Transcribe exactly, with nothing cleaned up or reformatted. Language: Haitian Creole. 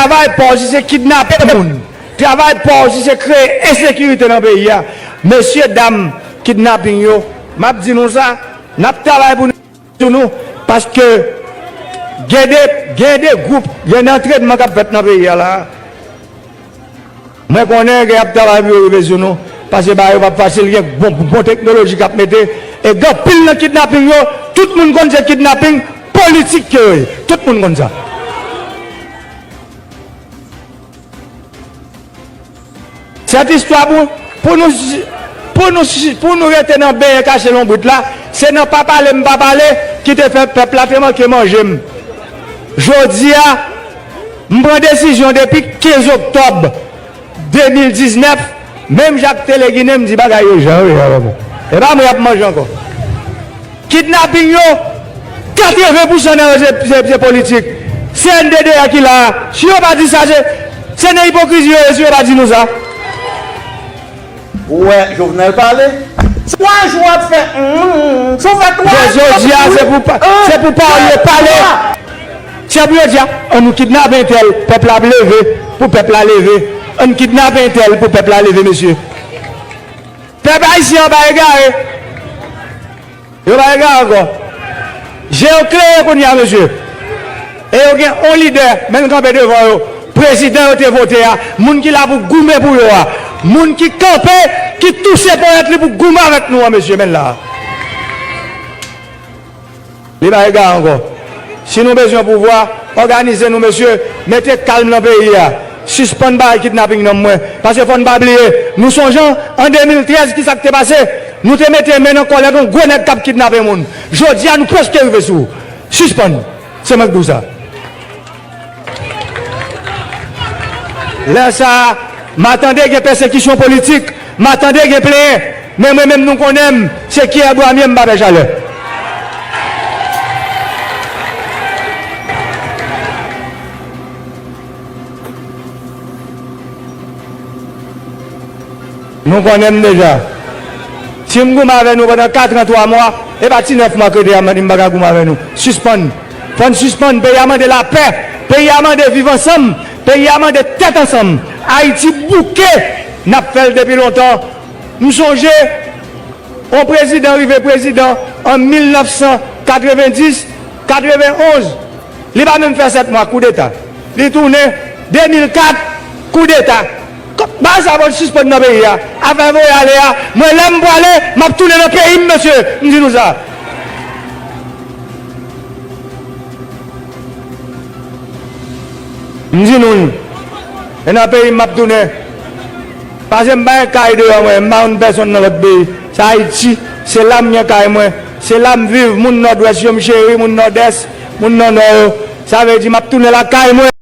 Travay pa w si se kidnape moun. Travay pa w si se kreye ensekirite nan peyi a. Mesye dam kidnaping yo, m ap di nou sa, n ap travay pou nou, sou nou, paske gen de, gen de gwoup, gen de antrenman k ap fèt nan peyi a la. Mwen konnen gen y ap travay pou yo rive sou nou, paske bagay yo p ap fasil, gen bon, bon teknoloji k ap mete, e gen anpil nan kidnaping yo, tout moun konn se kidnaping politik ke yo ye. Tout moun konn sa. Sèt istwa pou, pou nou, pou nou, pou nou rete nan benyen kache lonbrit la, se nan pa pale m pa pale ki te fè pèp la te manke manje m. Jodi a, m pran desizyon depi kenz oktòb de mil diznèf, menm jan ak Tele Ginen, m di bagay yo jan yo ye a, bon. E pa mwen y ap manje ankò. Kidnaping yo, katreven pousan nan yo se, se, se politik. C N D D A ki la a, si yo pa di sa, se, se nan ipokrizi yo ye, si yo pa di nou sa. Ou wè Jovenel pale? Twa jou w ap fè, mm, si w fè twa jou, jodi a, se pou pa, se pou pawòl yo pale. Se pou yo di, a, ann nou kidnape entèl, pèp la ap leve, pou pèp la leve. Ann kidnape entèl pou pèp la leve, mesye. Pèp ayisyen an pa egare. Yo pa egare ankò. Je yo klere kounye a, mesye. E yo gen yon lidè, men l kanpe devan yo. Prezidan yo te vote a, moun ki la pou goumen pou yo a. Moun ki kanpe, ki touse ponyèt li pou goumen avèk nou an, mesye, men l la. Li pa egare ankò. Si nou bezwen pouvwa, òganize nou, mesye, mete kalm nan peyi a. Sispann bay kidnaping nan mwen. Paske fò n pa bliye, nou sonje an de mil trèz kisa k te pase? Nou te mete men nan kòlèt yon gwo nèg k ap kidnape moun. Jodi a, nou prèske rive sou ou. Sispann. Se mwen k di w sa. Lè sa a, m a tande gen pèsekisyon politik, m a tande gen plenyen, men mwen menm nou konnen m, se kyè bwa m ye, m pa pè chalè. Nou konnen m deja. Si m goumen avè nou pandan katran twa mwa, e pa ti nèf mwa k rete a m di m pa ka goumen avè nou. Sispann. Fò n sispann. Peyi a mande lapè. Peyi a mande viv ansanm. Peyi a mande tèt ansanm. Ayiti bouke. N ap fè l depi lontan. M sonje yon prezidan rive prezidan an mil nèf san katrevenndis, katrevenn onz. Li pa menm fè sèt mwa, koudeta. Li tounen, de mil kat, koudeta. Kò-, bagay sa fò l sispann nan peyi a. Afè voye ale a, mwen lè m prale, m ap tounen nan peyi m, mesye. M di nou sa. M di nou, e nan peyi m m ap tounen. Paske m pa gen kay deyò mwen, m pa konn pèsonn nan lòt peyi. Se Ayiti, se la m gen kay mwen, se la m viv. Moun Nòdwès yo m cheri, moun Nòdès, moun nan Nò yo. Sa vle di m ap tounen lakay mwen.